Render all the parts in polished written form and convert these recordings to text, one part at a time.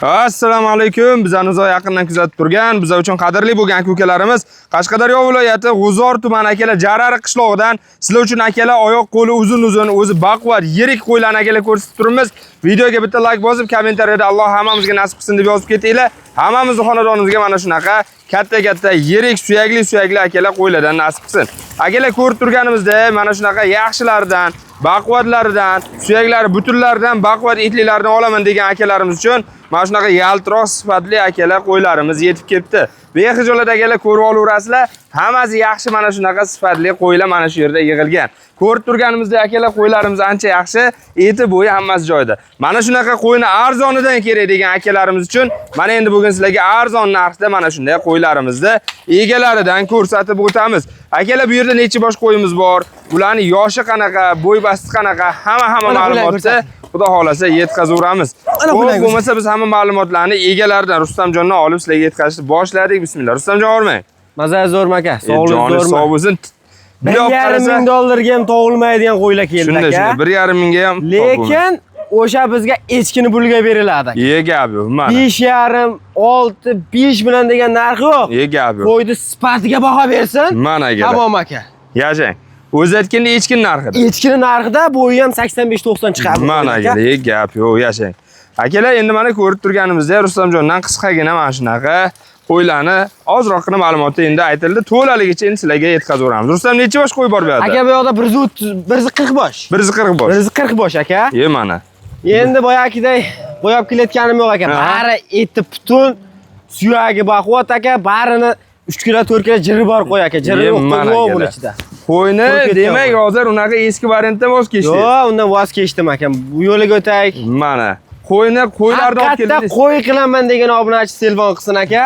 Assalomu alaykum. Bizani uzoq yaqindan kuzatib turgan, bizlar uchun qadrli bo'lgan aka-ukalarimiz, Qashqadaryo viloyati G'uzor tumani akalar Jarariq qishlog'idan sizlar uchun akalar oyoq qo'li uzun-uzun, o'zi baquvvat, yirik qo'ylarni akalar ko'rsatib turibmiz. Videoga bitta like bosib, kommentariyada Alloh hammamizga nasib qilsin deb yozib ketinglar. Hammamizni xonadonimizga mana shunaqa katta-katta, yirik, suyakli-suyakli akalar qo'ylardan nasib qilsin. Akalar ko'rib turganimizda mana shunaqa yaxshilaridan, baquvvatlaridan, suyaklari butunlaridan, baquvvat etlilaridan olaman degan akalarimiz uchun mana shunaqa yaltiroq sifatli akalar qo'ylarimiz yetib kelibdi. Bexijolat akalar ko'rib olaverasizlar, hammasi yaxshi mana shunaqa sifatli qo'ylar mana shu yerda yig'ilgan. Ko'rib turganimizdek akalar qo'ylarimiz ancha yaxshi, eti bo'yi hammasi joyida. Mana shunaqa qo'yni arzonidan kerak degan akalarimiz uchun mana endi bugun sizlarga arzon narxda mana shunday qo'ylarimizni egalaridan ko'rsatib o'tamiz. Akalar bu yerda necha bosh qo'yimiz bor, ularning yoshi qanaqa, bo'y basti qanaqa, hamma Mana qo'ylarni ma'lumotni ko'rsat. Xudo xolasa yetkazaveramiz. Mana Xo'p, qo'ylarni bo'lmasa biz hamma ma'lumotlarni egalaridan Rustamjondan olib sizlarga yetkazishni boshladik. Bismillah. Rustamjon hormang. Maza zo'rmi aka? Sog'lik Joni zo'rmi? sog' bo'lsin. Bir Bundoq yarim qarasa- ming dollarga ham tog'ilmaydigan qo'ylar keldi Shunday, aka. shunday. 1,5 mingga ham Lekin o'sha bizga echkini pulga beriladi aka. Ye gap yo'q, mana. 5,5, 6, 5 bilan degan narxi yo'q. Ye gap yo'q. Qo'yni sifatiga baho bersin. Mana akalar. Tamom aka. Yashang. O'zi aytganda echkin narxida. Echkini narxida bo'yi ham 85-90 chiqadi. Mana aka. akalar, ye gap yo'q, yashang. Akalar endi mana ko'rib turganimizda Rustamjondan qisqagina mana shunaqa qo'ylarni ozroqgina ma'lumoti endi aytildi. To'laligicha endi sizlarga yetkazaveramiz. Rustam necha bosh qo'y bor bu yerda? Aka bu yoqda 130, 140 bosh. 140 bosh. 140 bosh aka. Ye mana. Endi boyagiday bo'yab kelayotganim yo'q aka. Bari eti butun, suyagi baquvvat aka, barini 3 kilo 4 kilo jiri bor qo'y aka. Jiri Ye, yo'q, mana yo'q buni akalar. ichida. Qo'yni Qo'y ketgan demak qo'y. hozir unaqa eski variantdan voz kechdik. Yo'q, undan voz kechdim aka. Bu yo'liga o'taylik. Mana. Qo'yni qo'ylarni olib Haqiqatda keldingiz. qo'y qilaman degan obunachi telefon qilsin aka.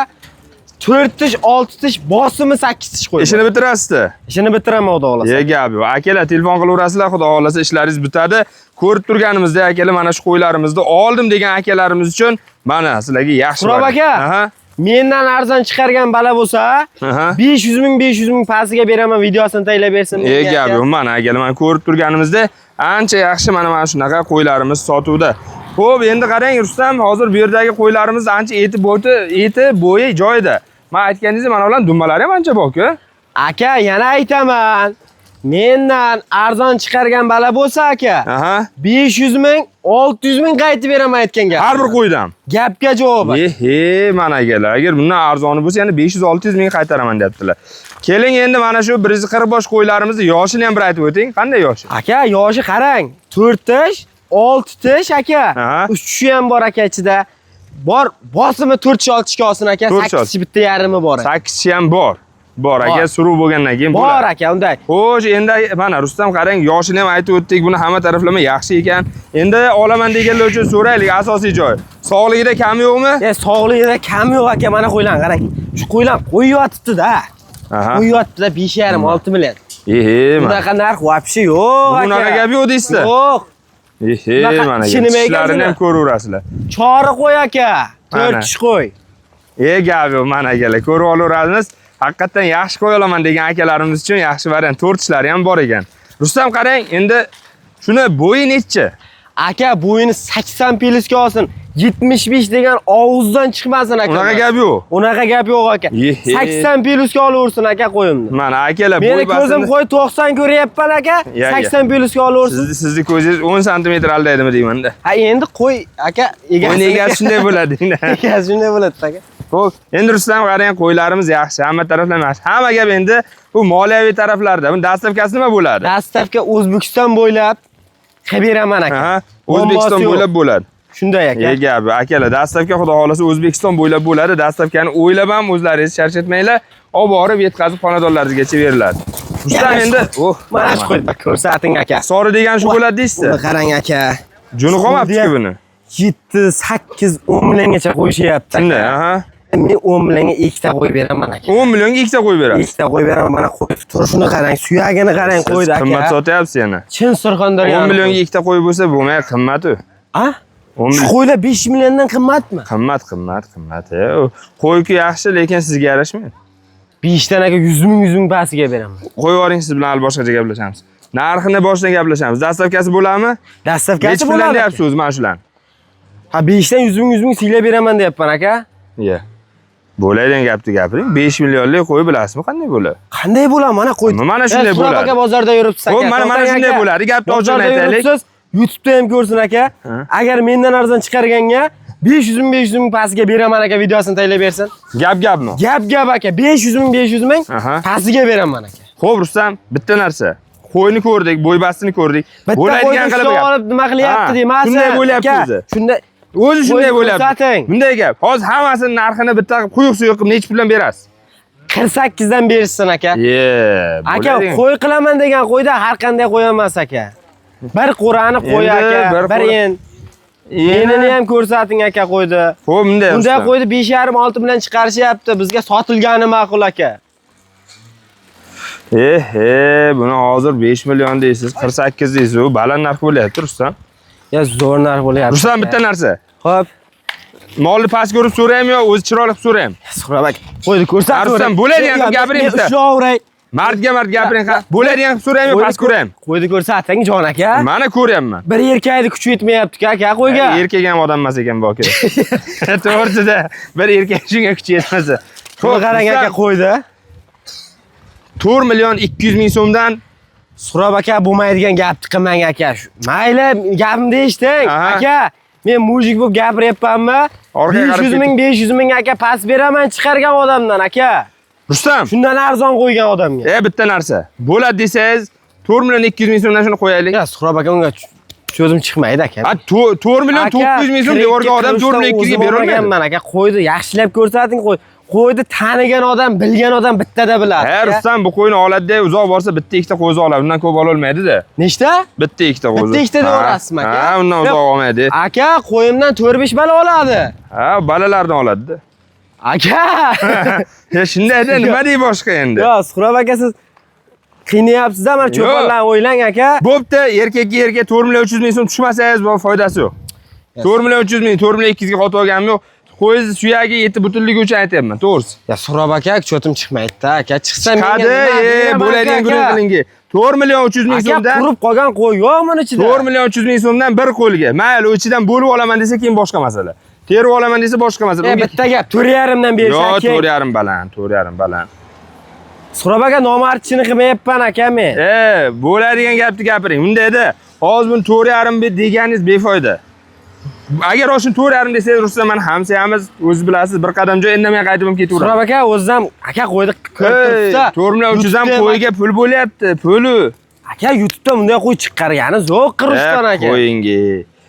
4 tish, 6 tish, bosimi 8 tish qo'y. Ishini bitirasizda. Ishini bitiraman xudo xohlasa. Ye gap yo'q. Akalar telefon qilaverasizlar, xudo xohlasa ishlaringiz bitadi. Ko'rib turganimizda akalar mana shu qo'ylarimizni oldim degan akalarimiz uchun mana sizlarga yaxshi. Surob variant. aka. Aha. Mendan arzon chiqargan bala bo'lsa, Aha. 500 ming, 500 ming pasiga beraman, videosini taylab bersin. E gap yo'q. Mana akalar mana ko'rib turganimizda ancha yaxshi mana shunaqa qo'ylarimiz sotuvda. Xo'p, endi qarang Rustam, hozir bu yerdagi qo'ylarimiz ancha eti bo'yi, eti bo'yi joyida. Men aytganingizdek mana ularning dumbalari ham ancha bor-ku. Aka, yana aytaman. Mendan arzon chiqargan bala bo'lsa aka, 500 ming, 600 ming qaytib beraman aytgan gap. Har bir qo'ydan. Gapga javob. Ehe, mana akalar, agar bundan arzoni bo'lsa yana 500-600 ming qaytaraman deyaptilar. Keling endi mana shu 140 bosh qo'ylarimizni yoshini ham bir aytib o'ting. Qanday yoshi? Aka, yoshi qarang. 4 tish, 6 tish aka. 3 tishi ham bor aka ichida. Bor, bosimi 4 tish 6 tishga olsin aka, 4 tish 8 tish bitta yarmi bor. 8 tishi ham bor. Bor aka, Bor. suruv bo'lgandan keyin Bor bo'ladi. aka, unday. Xo'sh, endi mana Rustam qarang, yoshini ham aytib o'tdik, buni hamma taraflama yaxshi ekan. Endi olaman deganlar uchun so'raylik asosiy joy. Sog'ligida kami yo'qmi? E, sog'ligida kam yo'q aka, mana qo'ylan qarang. Shu qo'ylan qo'yyotibdi-da. Qo'yyotibdi-da 5,5 6 million. Ehe, mana. Bunaqa narx вообще yo'q aka. Bunaqa gap yo'q deysizlar. Yo'q. Ehe, Bunaqa mana. ishi nima ekan Tishlarini buni? ham ko'raverasizlar. Chori qo'y aka. Mana. 4 tish qo'y. E gap yo'q, mana akalar ko'rib olaveramiz. Haqiqatdan yaxshi qo'ya olaman degan akalarimiz uchun yaxshi variant. To'rt tishlari ham bor ekan. Rustam qarang, endi shuni bo'yi nechi? Aka, bo'yini 80 plusga olsin. 75 degan og'izdan chiqmasin aka. Unaqa gap yo'q. Unaqa gap yo'q aka. Ehe. 80 plusga olaversin aka qo'yimni. Mana akalar Meni bo'y ko'zim basini qo'y 90 ko'ryapman aka. Ya, ya. 80 plusga olaversin. Sizni ko'zingiz 10 santimetr aldaydimi deyman-da. Ha, endi qo'y aka, egasi. Qo'yni egasi shunday bo'ladi. Egasi shunday bo'ladi aka. Xo'p, endi Rustam qarang, qo'ylarimiz yaxshi, hamma taraflama yaxshi. Hamma gap endi bu moliyaviy taraflarda. Buni доставка si nima bo'ladi? Доставка O'zbekiston bo'ylab qilib beraman aka. Aha, O'zbekiston Muammosi yo'q. bo'ylab bo'ladi. Shunday aka. E gap, akalar, доставка xudo xolasa O'zbekiston bo'ylab bo'ladi. Доставка ni o'ylab ham o'zlaringiz charchatmanglar, olib borib yetkazib xonadonlaringizgacha beriladi. Rustam endi, oh, Mana shu qo'yni ko'rsating aka. Sori degan shu bo'ladi deysizda. Buni qarang aka. Juni qolmabdi-ku buni. 7, 8, 10 milliongacha qo'yishyapti. Shunday, aha. Men 10 millionga ikkita qo'yib beraman aka. 10 millionga ikkita qo'yib berasiz. Ikkita qo'yib beraman, mana qo'yib turishini qarang, suyagini qarang Siz qo'ydi aka. qimmat sotyapsiz yana. Chin Surxondaryo. 10 millionga ikkita qo'y bo'lsa bo'lmay qimmat u. A? 10 Shu million qo'ylar 5 milliondan qimmatmi? qimmat, qimmat, qimmat. E, u qo'yki yaxshi, lekin sizga yarashmaydi. 5 dan aka 100 ming, 100 ming pasiga beraman. Qo'yib yuboring, siz bilan hali boshqacha gaplashamiz. Narxini boshdan gaplashamiz. Доставка si bo'ladimi? Доставка si Nechi puldan bo'ladi. deyapsiz o'zi mana shularni? Ha, 5 dan 100 ming 100 ming siylab beraman deyapman aka. Iya. Bo'ladigan gapni gapiring. 5 millionlik qo'y bilasizmi qanday bo'ladi? Qanday bo'ladi mana qo'y? Mana shunday Suhrab bo'ladi. aka, bozorda yuribsiz aka. Xo'p, mana To'xtang shunday aka. bo'ladi. Gapni ochiqini Bozorda aytaylik. yuribsiz, YouTube'da ham ko'rsin aka. Agar mendan arzon chiqarganga 500 ming 500 ming pastiga beraman aka, videosini taylab bersin. Gap gapmi? Gap gap aka, 500 ming 500 ming pastiga beraman aka. Xo'p, Rustam, bitta narsa. Qo'yni ko'rdik, bo'ybastini ko'rdik. Bitta Bo'ladigan qo'yni qilib gap. olib nima qilyapti deyman. Shunday bo'lyapti o'zi. Shunday O'zi shunday Qo'yni bo'lyapti. ko'rsating. Bunday gap. Hozir hammasini narxini bitta qilib quyuq suyuq qilib nechi puldan berasiz? 48 dan berishsin aka. Ye, Aka, qo'y qilaman degan qo'yda har qanday qo'y emas aka. Bir qo'rani qo'y aka, bir en. Enini ham ko'rsating aka qo'ydi. Xo'p, bunday. Bunday qo'ydi 5,5-6 bilan chiqarishyapti. Bizga sotilgani ma'qul aka. Buni hozir 5 million deysiz, 48 deysiz, u baland narx bo'lyapti, Rustam. Ya zo'r narx bo'lyapti. Rustam, bitta narsa. Xo'p, Molni past ko'rib so'raymi yo o'zi chiroyli qilib so'raymi? Suhrab aka, qo'ydi ko'rsat. Rustam, bo'ladigan qilib gapiring bitta. Ushlayveray. Mardga mard gapiring, ha. Bo'ladigan qilib so'raymi yo past ko'raymi? Qo'ydi ko'rsating jon aka. Mana ko'ryapman. Bir erkakni kuchi yetmayapti aka qo'yga. Erkak ham odam emas ekan bu aka. To'g'risida bir erkak shunga kuchi yetmasa. Xo'p, qarang aka qo'ydi. 4 million 200 ming so'mdan. Suhrab aka, bo'lmaydigan gapni qilmang aka. Mayli, gapimni eshiting aka. Men mujik bo'lib gapiryapmanmi? 500 ming 500 ming aka past beraman chiqargan odamdan aka. Rustam, shundan arzon qo'ygan odamga. Bitta narsa. Bo'ladi desangiz 4 million 200 ming so'mdan shuni qo'yaylik. Ya Suhrab aka, unga so'zim chiqmaydi aka. Ha, 4 million 900 ming so'm devorga odam 4 million 200 ga bera olmaydi. Aka, qo'ydi yaxshilab ko'rsating, qo'y. Qo'yni tanigan odam, bilgan odam bittada biladi. Ha, Rustam, bu qo'yni oladi-da, uzoq borsa bitta ikkita qo'zi oladi. Undan ko'p ola olmaydi-da. Nechta? Bitta ikkita qo'zi. Bitta ikkita deyorasizmi aka? Ha, undan uzoq olmaydi. Aka, qo'yimdan 4-5 bala oladi. Ha, balalardan oladi-da. Aka. Ya shunday-da, nima dey boshqa endi? Yo, Suhrab aka, siz qiynayapsiz-da, mana cho'ponlarni o'ylang aka. Bo'pti, erkakka erkak 4 million 300 ming so'm tushmasangiz, bu foydasi yo'q. 4 million 300 ming, 4 million 200 ga xato olganim yo'q. Qo'yingiz suyagi yetib butunligi uchun aytyapman, to'g'risi. Ya Suhrab aka, cho'tim chiqmaydi-da aka. Chiqsa menga nima bo'ladigan guruh qilingi. 4 million 300 ming so'mdan qurib qolgan qo'y yo'q buni ichida. 4 million 300 ming so'mdan bir qo'lga. Mayli, u ichidan bo'lib olaman desa keyin boshqa masala. Terib olaman desa boshqa masala. Bitta gap, 4.5 dan berish Yo'q, aka. 4.5 baland, 4.5 baland. Suhrab aka, nomardchini qilmayapman aka men. Bo'ladigan gapni gapiring. Undayda, hozir buni 4.5 deganingiz befoyda. Agar o'shani 4.5 desangiz, Rustam, mana hamsayamiz, o'zi bilasiz, bir qadam joy indamay qaytib ham ketaveradi. Suhrab aka, o'zim aka qo'ydi ko'rib turibsiz. 4 million 300 ham qo'yga pul bo'lyapti, puli. Aka, YouTube'da bunday qo'y chiqargani zo'q Rustam aka. Qo'yingi.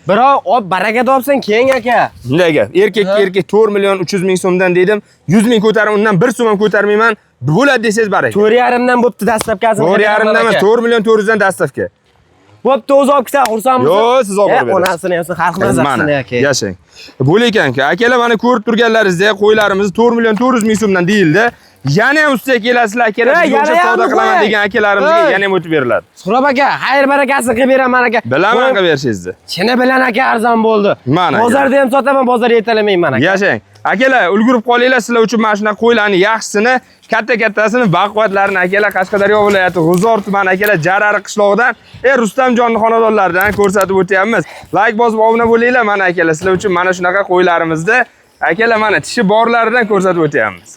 Birov olib baraka topsin keyin aka. Bunday gap. Erkakka erkak 4 million 300 ming so'mdan dedim, 100 ming ko'tarib, undan 1 so'm ham ko'tarmayman. Bo'ladi desangiz baraka. 4.5 dan bo'pti dastlabkasi. 4.5 dan emas, 4 million 400 dan dastlabki. Bo'pti, o'zi olib ketsa xursandmisiz? Yo'q, siz olib borib berasiz. Onasini ham xalq mazasini aka. Yashang. Bo'layotgan-ku. Akalar, mana ko'rib turganlaringizdek, qo'ylarimiz 4 million 400 ming so'mdan deyildi. Yana ham ustiga kelasizlar akalar, bizga o'xshab savdo qilaman degan akalarimizga yana ham o'tib beriladi. Suhrab aka, xayr barakasini qilib beraman aka. Bilaman qilib berishingizni. Chini bilan aka arzon bo'ldi. Bozorda ham sotaman, bozorga yetalamayman aka. Yashang. Akalar, ulgurib qolinglar, sizlar uchun mana shunaqa qo'ylarni yaxshisini, katta-kattasini, baquvvatlarini akalar Qashqadaryo viloyati G'uzor tumani akalar Jarari qishlog'idan, Rustamjonning xonadonlaridan ko'rsatib o'tyapmiz. Like bosib obuna bo'linglar mana akalar, sizlar uchun mana shunaqa qo'ylarimizni akalar mana tishi borlaridan ko'rsatib o'tyapmiz.